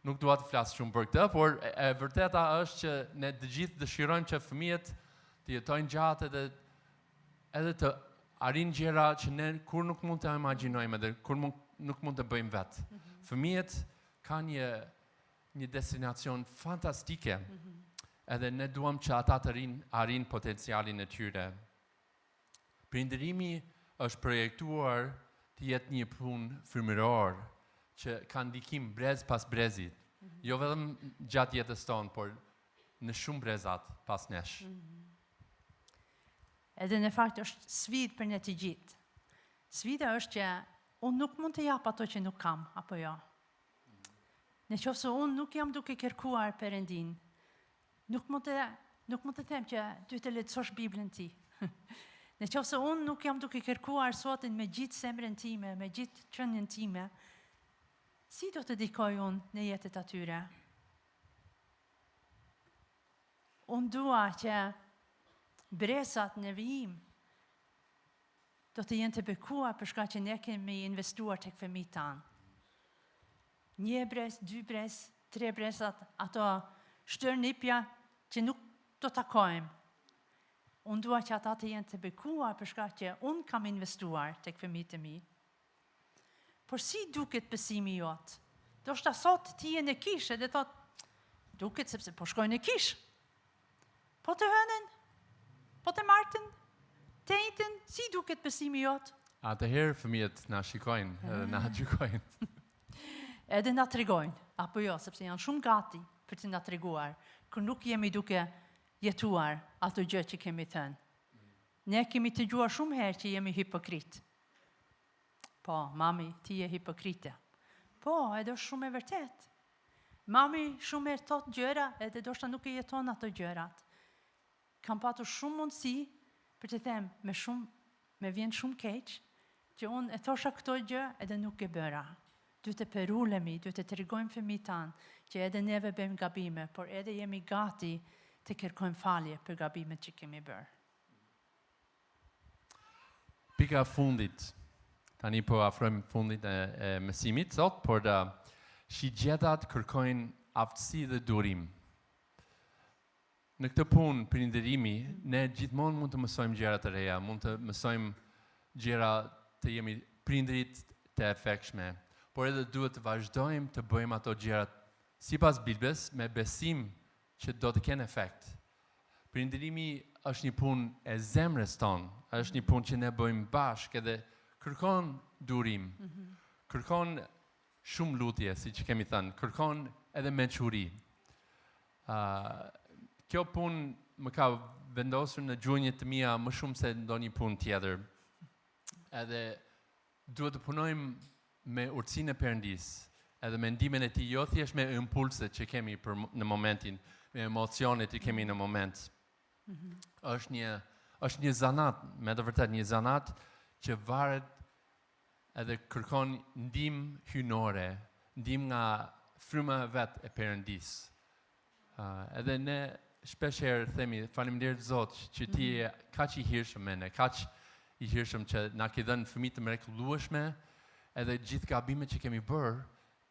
Nuk dua të flas shumë për këtë, por e vërteta është që ne të gjithë dëshirojmë që fëmijët të jetojnë gjatë edhe edhe të arrijnë gjëra që ne kurrë nuk mund të imagjinojmë edhe kurrë mund, nuk mund të bëjmë vetë. Mm -hmm. Fëmijët kanë një një destinacion fantastike. Mm -hmm. Edhe ne duam që ata të arrijnë arrijnë potencialin e tyre. Prindërimi është projektuar të jetë një punë frymërore që ka ndikim brez pas brezit, mm -hmm. jo vetëm gjatë jetës tonë, por në shumë brezat pas nesh. Mm -hmm. Edhe në fakt është sfidë për ne të gjithë. Sfida është që unë nuk mund të jap ato që nuk kam, apo jo. Në qoftë se unë nuk jam duke kërkuar Perëndinë, nuk mund të nuk mund të them që duhet të lexosh Biblën ti. Në qoftë se unë nuk jam duke kërkuar Zotin me gjithë zemrën time, me gjithë qenien time, si do të ndikoj unë në jetët atyre? Unë dua që brezat në vijim do të jenë të bekuar për shkak që ne kemi investuar tek fëmijët tanë. Një brez, dy brez, tre brezat, ato stërnipja që nuk do takojmë. Unë dua që ata të jenë të bekuar për shkak që unë kam investuar tek fëmijët e mi. Por si duket besimi jot? Ndoshta sot ti je në kishë dhe thot, duket sepse po shkoj në kishë. Po të hënën, po të martën, të enjten, si duket besimi jot? Atëherë fëmijët na shikojnë edhe na ah. gjykojnë. Edhe na tregojnë, apo jo, sepse janë shumë gati për të na treguar, kur nuk jemi duke jetuar ato gjë që kemi thënë. Ne kemi dëgjuar shumë herë që jemi hipokrit. Po, mami, ti je hipokrite. Po, edhe është shumë e vërtetë. Mami shumë herë thotë gjëra edhe ndoshta nuk e jeton ato gjërat. Kam patur shumë mundësi për të them me shumë me vjen shumë keq që unë e thosha këto gjë edhe nuk e bëra. Duhet të përulemi, duhet të tregojmë fëmijët tanë që edhe neve bëjmë gabime, por edhe jemi gati të kërkojmë falje për gabimet që kemi bërë. Pika e fundit, tani po afrojmë fundit e, e mësimit sot, por da, shigjetat kërkojnë aftësi dhe durim. Në këtë punë prindërimi, ne gjithmonë mund të mësojmë gjëra të reja, mund të mësojmë gjëra të jemi prindërit të efektshme, por edhe duhet të vazhdojmë të bëjmë ato gjëra sipas Biblës me besim që do të kenë efekt. Prindërimi është një punë e zemrës tonë, është një punë që ne bëjmë bashkë edhe kërkon durim, mm -hmm. kërkon shumë lutje, siç kemi thënë, kërkon edhe mençuri. Uh, kjo punë më ka vendosur në gjunjët të mia më shumë se ndonjë punë tjetër. Edhe Duhet të punojmë me urtësinë e Perëndisë, edhe me ndihmën e Tij, jo thjesht me impulset që kemi për në momentin, me emocionet që kemi në moment. Mm -hmm. Është një është një zanat, me të vërtetë një zanat që varet edhe kërkon ndihmë hyjnore, ndihmë nga fryma vetë e Perëndisë. Uh, edhe ne shpesh herë themi faleminderit Zot që ti je mm. kaq i hirshëm me ne, kaq i hirshëm që na ke dhënë fëmijë të mrekullueshme, edhe gjithë gabimet që kemi bërë,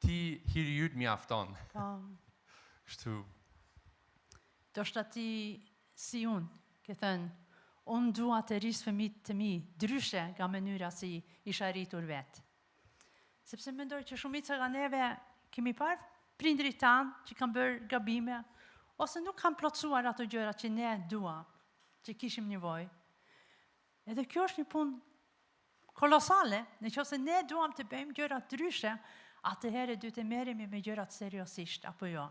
ti hiri yt mjafton. Po. Kështu. Ndoshta ti si unë, ke thënë, unë dua të rris fëmijët të mi ndryshe nga mënyra si isha rritur vetë. Sepse mendoj që shumica nga neve kemi parë prindërit tanë që kanë bërë gabime ose nuk kanë plotësuar ato gjëra që ne duam, që kishim nevojë. Edhe kjo është një punë kolosale, në qoftë se ne duam të bëjmë gjëra ndryshe, atëherë duhet të merremi me gjërat seriozisht apo jo,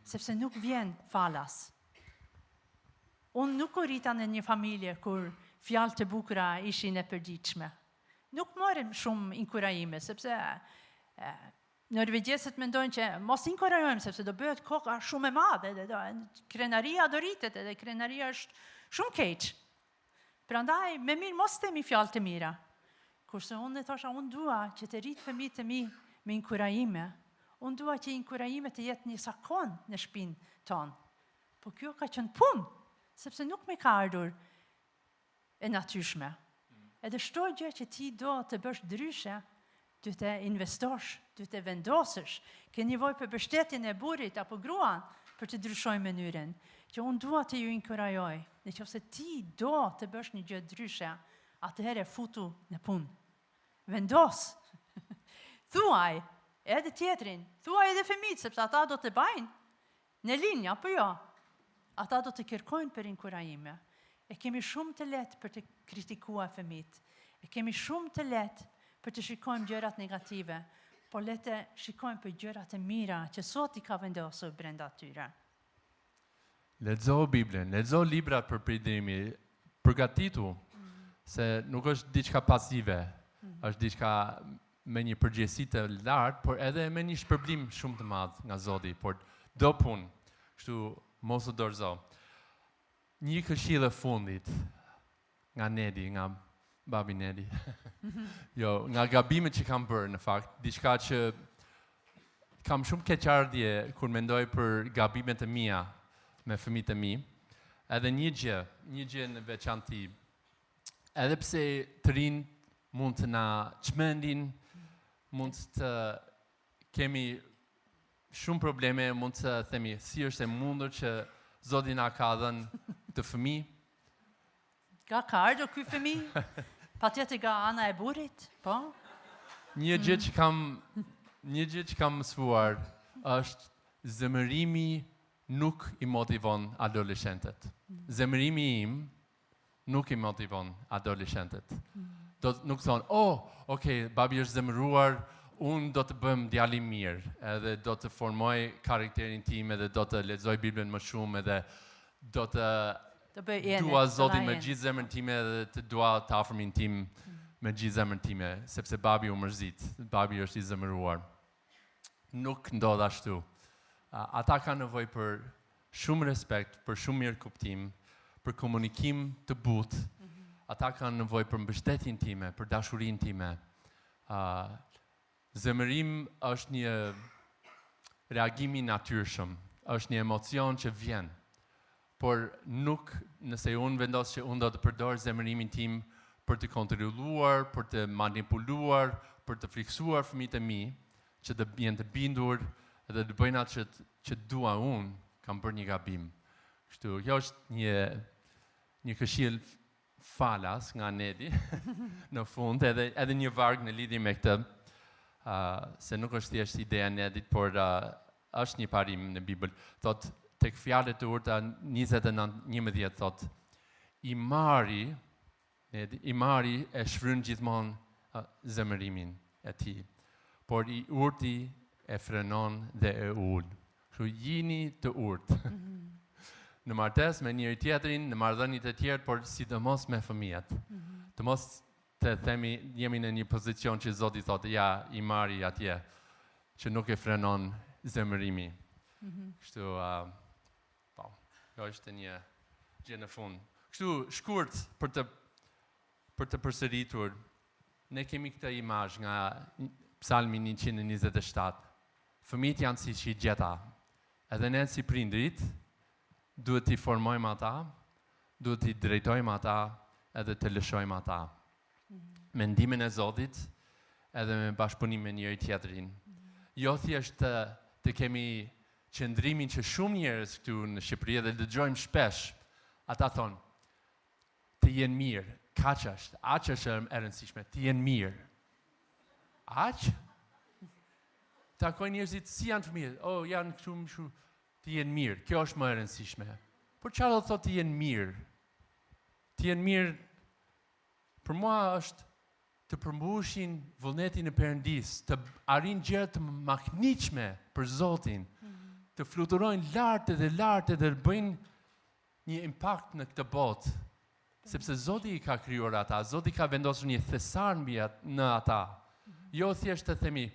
sepse nuk vjen falas. Unë nuk u rrita në një familje kur fjalë të bukura ishin e përditshme. Nuk morëm shumë inkurajime, sepse e, norvegjezët mendojnë që mos inkurajojmë, sepse do bëhet koka shumë e madhe, dhe do, krenaria do rritet, edhe krenaria është shumë keq. Prandaj, më mirë mos themi fjalë të mira. Kurse unë e thosha, unë dua që të rrit fëmijët e mi me inkurajime. Unë dua që inkurajime të jetë një zakon në shpinë tonë. Po kjo ka qenë punë, sepse nuk më ka ardhur e natyrshme. Edhe çdo gjë që ti do të bësh ndryshe, duhet të investosh, duhet të vendosësh. Ke nevojë për mbështetjen e burrit apo gruan për të ndryshoj mënyrën. Që unë dua të ju inkurajoj, në qoftë se ti do të bësh një gjë ndryshe, atëherë futu në punë. Vendos. Thuaj edhe tjetrin, thuaj edhe fëmijët, sepse ata do të bajnë Në linjë, apo jo? Ata do të kërkojnë për inkurajime. E kemi shumë të lehtë për të kritikuar fëmijët. E kemi shumë të lehtë për të shikojmë gjërat negative, por le të shikojmë për gjërat e mira që Zoti ka vendosur brenda tyre. Lexo Biblën, lexo librat për prindërimi, përgatitu se nuk është diçka pasive, mm. është diçka me një përgjegjësi të lartë, por edhe me një shpërblim shumë të madh nga Zoti, por do punë. Kështu mos u dorëzo. Një këshillë e fundit nga Nedi, nga babi Nedi. jo, nga gabimet që kam bërë në fakt, diçka që kam shumë keqardhje kur mendoj për gabimet e mia me fëmijët e mi. Edhe një gjë, një gjë në veçanti Edhe pse të rinjtë mund të na çmendin, mund të kemi shumë probleme, mund të themi si është e mundur që Zoti na ka dhënë këtë fëmijë. Nga ka ardhur ky fëmijë? Patjetër nga ana e burrit, po? Një gjë që kam një gjë që kam mësuar është zemërimi nuk i motivon adoleshentët. Zemërimi im nuk i motivon adoleshentët. Do nuk thonë, oh, ok, babi është zemëruar, unë do të bëhem djalë i mirë, edhe do të formoj karakterin tim, edhe do të lexoj Biblën më shumë, edhe do të të bëj dua Zotin me gjithë zemrën time dhe të dua të afërmin tim me gjithë zemrën time, sepse babi u mërzit, babi është i zemëruar. Nuk ndodh ashtu. Ata kanë nevojë për shumë respekt, për shumë mirëkuptim, për komunikim të butë. Mhm. Ata kanë nevojë për mbështetjen time, për dashurinë time. Uh, zemërim është një reagim i natyrshëm, është një emocion që vjen. Por nuk, nëse unë vendos që unë do të përdor zemërimin tim për të kontrolluar, për të manipuluar, për të frikësuar fëmijët e mi, që të jenë të bindur dhe të bëjnë atë që, që dua unë, kam bërë një gabim. Kështu, kjo është një një këshillë falas nga Nedi në fund edhe edhe një varg në lidhje me këtë uh, se nuk është thjesht ideja e Nedit, por uh, është një parim në Bibël. Thotë tek fjalët e urta 29:11 thotë i marri Nedi, i marri e shfryn gjithmonë uh, zemërimin e tij, por i urti e frenon dhe e ul. Kështu jini të urtë. Mm -hmm. Në martesë me njëri tjetrin, në marrëdhënie të tjerë, por sidomos me fëmijët. Mm -hmm. Të mos të themi jemi në një pozicion që Zoti thotë, ja, i marri atje, që nuk e frenon zemërimi. Mm -hmm. Kështu, uh, po, kjo është një gjë në fund. Kështu, shkurt për të për të përsëritur, ne kemi këtë imazh nga Psalmi 127. Fëmijët janë si shigjeta. Edhe ne si prindërit duhet t'i formojmë ata, duhet t'i drejtojmë ata edhe të lëshojmë ata. Me ndihmën e Zotit edhe me bashkëpunim me njëri tjetrin. Jo thjesht të, të kemi qëndrimin që shumë njerëz këtu në Shqipëri edhe dëgjojmë shpesh, ata thonë, të jenë mirë, kaq është, aq është e rëndësishme, të jenë mirë. Aq? Takojnë njerëzit si janë fëmijët? Oh, janë kështu më kështu, të jenë mirë. Kjo është më e rëndësishme. Por çfarë do të thotë të jenë mirë? Të jenë mirë për mua është të përmbushin vullnetin e Perëndisë, të arrijnë gjëra të mahnitshme për Zotin, mm -hmm. të fluturojnë lart edhe lart edhe të bëjnë. një impakt në këtë botë, sepse Zoti i ka krijuar ata, Zoti ka vendosur një thesar mbi at, në ata. Jo thjesht të themi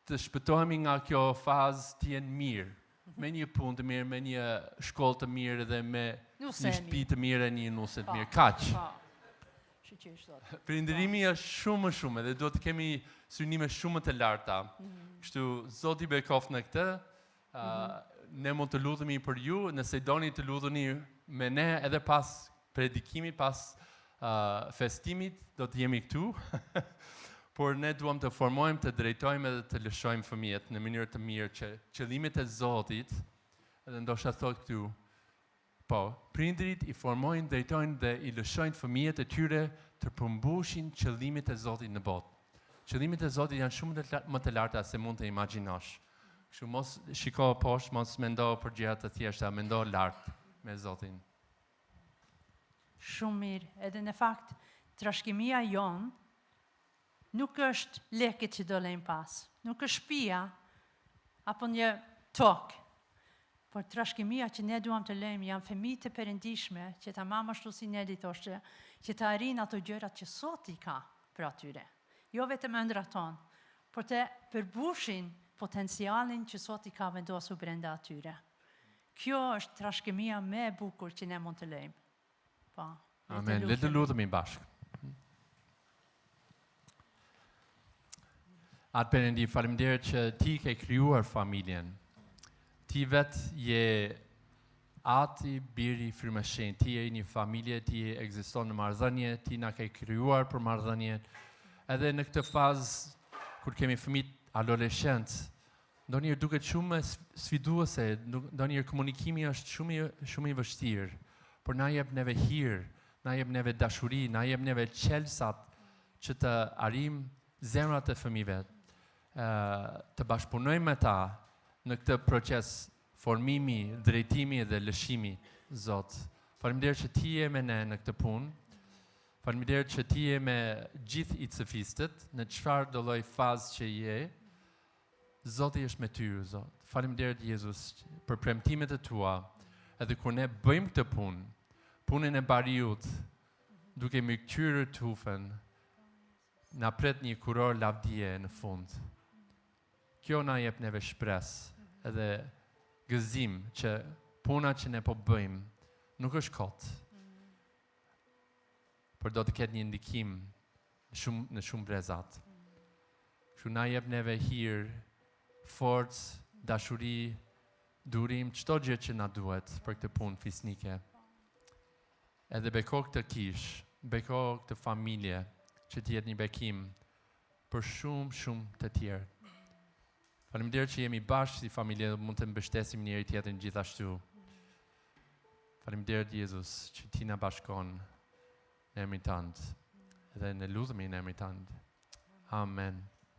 të shpëtohemi nga kjo fazë të jenë mirë, me një punë të mirë, me një shkollë të mirë dhe me një shtëpi të mirë e një nuse të po, mirë. Kaq. Po. Prindërimi është shumë më shumë dhe duhet të kemi synime shumë më të larta. Mhm. Kështu Zoti bekoftë në këtë. Uh, mm -hmm. Ne mund të lutemi për ju, nëse doni të luteni me ne edhe pas predikimit, pas uh, festimit, do të jemi këtu. Por ne duam të formojmë, të drejtojmë edhe të lëshojmë fëmijët në mënyrë të mirë që qëllimet e Zotit, edhe ndoshta thotë këtu, Po, prindërit i formojnë, drejtojnë dhe i lëshojnë fëmijët e tyre të përmbushin qëllimet e Zotit në botë. Qëllimet e Zotit janë shumë më të larta se mund të imagjinosh. Kështu mos shiko poshtë, mos mendo për gjëra të thjeshta, mendo lart me Zotin. Shumë mirë. Edhe në fakt, trashëgimia jonë nuk është lekët që do lejmë pas, nuk është shtëpia apo një tokë, por trashëgimia që ne duam të lejmë janë fëmijë të perëndishme, që tamam ashtu si Neli thoshte, që të arrijnë ato gjërat që Zoti ka për atyre. Jo vetëm ëndrrat tonë, por të përmbushin potencialin që Zoti ka vendosur brenda atyre. Kjo është trashëgimia më e bukur që ne mund të lejmë. Po. Amen. Le të lutemi bashkë. Atë Perëndi, faleminderit që ti ke krijuar familjen. Ti vetë je Ati, Biri, Fryma e Shenjtë. Ti je një familje, ti ekziston në marrëdhënie, ti na ke krijuar për marrëdhënie. Edhe në këtë fazë kur kemi fëmijë adoleshentë, Ndonjëherë duket shumë sfiduese, ndonjëherë komunikimi është shumë i shumë i vështirë, por na jep neve hir, na jep neve dashuri, na jep neve çelësat që të arrijmë zemrat e fëmijëve, të bashkëpunojmë me ta në këtë proces formimi, drejtimi dhe lëshimi, Zot. Faleminderit që ti je me ne në këtë punë. Faleminderit që ti je me gjithë ICF-istët në çfarëdo lloj fazë që je. Zoti është me ty, Zot. Faleminderit Jezus për premtimet e tua. Edhe kur ne bëjmë këtë punë, punën e bariut, duke mbikëqyrur tufën, na pret një kurorë lavdie në fund. Kjo na jep neve shpresë edhe gëzim që puna që ne po bëjmë nuk është kot. Por do të ketë një ndikim shumë në shumë brezat. Kështu na jep neve hir, forcë, dashuri, durim, çdo gjë që na duhet për këtë punë fisnike. Edhe beko këtë kishë, beko këtë familje që të jetë një bekim për shumë shumë të tjerë. Faleminderit që jemi bashkë si familje dhe mund të mbështesim njëri tjetrin gjithashtu. Faleminderit Jezus që ti na bashkon në emrin tënd dhe ne lutemi në emrin tënd. Amen.